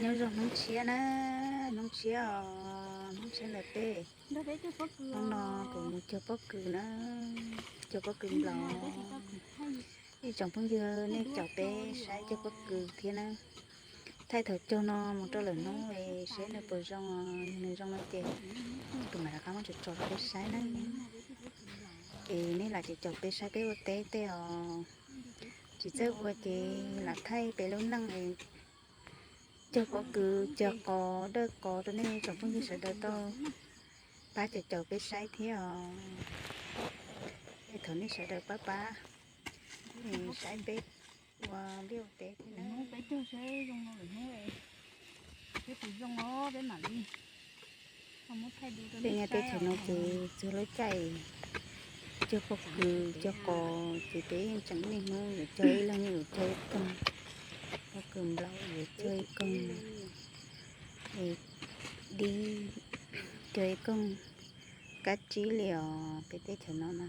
Nyob zoo hnub tshiab na, hnub tshiab os, hnub tshiab ntawm peb. Hnub no kuv mus cog pob kws na, cog pob kws nplaum. Ib tsoom phooj ywg nej caum peb saib cog pob kws thiab na. Thaij thaum cog no mus rau lwm hnub seb nws puas zoo, yog nws zoo no ces kuv mam rov qab muab tso tso rau peb saib na. Es nej lam caum caum peb saib peb ua teb tej os. Tsis txawj ua ces lam thaij peb lub neej es cog pob kws, cog qos, dawj qos rau nej tsoom phooj ywg sawv daws tau pab caum caum peb saib thiab os. Es thov nej sawv daws pab pab saib peb ua liaj ua teb thiab na. Peb cog seb zoo no lwm hnub, peb puas zoo os peb mam li. Peb nyob teb chaws no ces txhua lub caij cog pob kws cog qos ces peb yeej tseem niaj hnub yuav cog ib leeg yuav cog ib koog, pob kws nplaum yuav cog ib koog, dib cog ib koog, kab tsib li os peb teb chaws no na.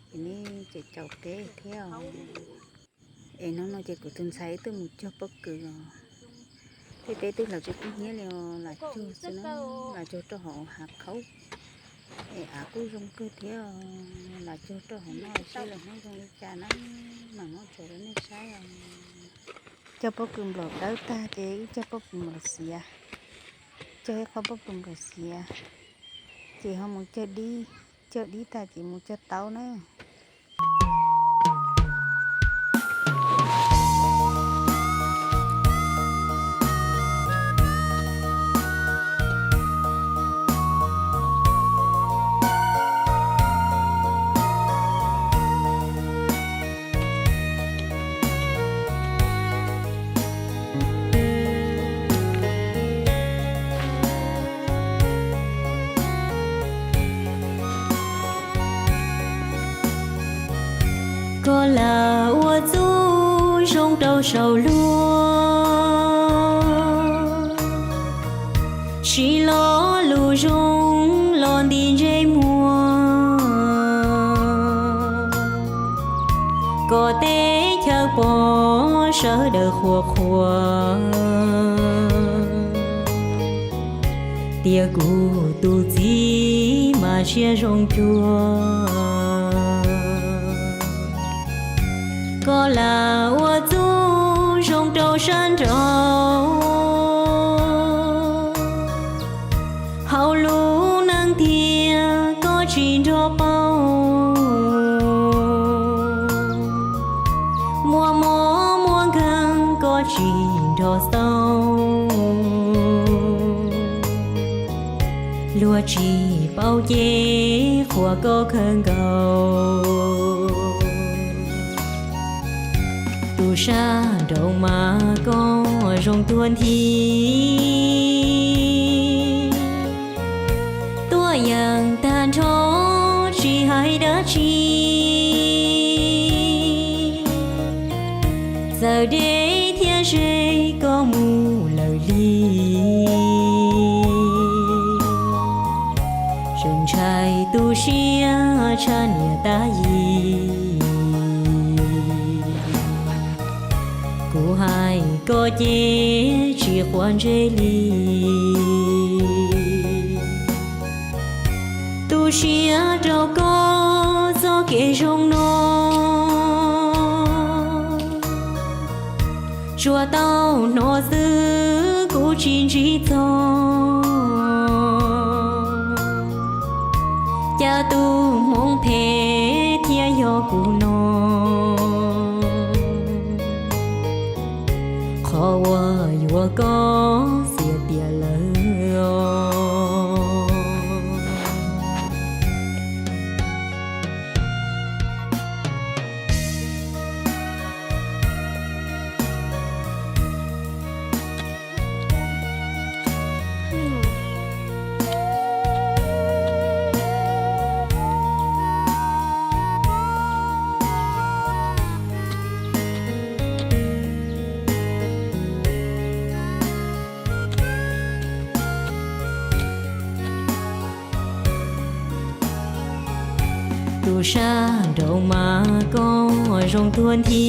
Ces nej caum caum peb thiab os. Es hnub no ces kuv tus ntxhais wb tuaj mus cog pob kws os. Thiab peb twb los tsis kub hnyiab li os, lam cog xwb na, lam cog rau hauv hav qhaub. Es av kuj zoo kawg thiab, lam cog rau hauv no seb lwm hnub zoo li cas na, mam muab tso rau nej saib os. Cog pob kws nplaum dawb tag ces wb cog pob kws nplaum xiav, cog ib qho pob kws nplaum xiav, ces ho mus cog dib, cog dib tag ces mus cog taub na. Koj lam ua txuj zoo rau saum luag, siv lo lus zoo los nti ntsej muag, kom teb chaws pom sawv daws qhuas qhuas. Tias kuv tus txiv mas siab zoo cuag. Koj lam ua txuj zoo rau sab nraud, hauv lub neej tiag koj tsis nrog paub, muaj mob muaj nkeeg koj tsis nrog xauj. Luag tsis paub ces qhuas koj kawg nkaus. Tus sab nraud mas koj zoo tuag nthi, tuaj yeem tag nrho tsis hais dab tsi. Txawm deb thiab ze koj mus lawm li, tseem ntshai tu siab tshaj niam tab yim. Kuv hais koj ces tsis quav ntsej li, tu siab rau koj txoj kev zoo no. Tsuas tau hnov xwb kuv tsis ntsib txog, cas tus hmoov phem thiaj yog kuv no. Qhov uas yuav koj xiam tiag lawm os. Tus sab nraud mas koj zoo tuag nthi,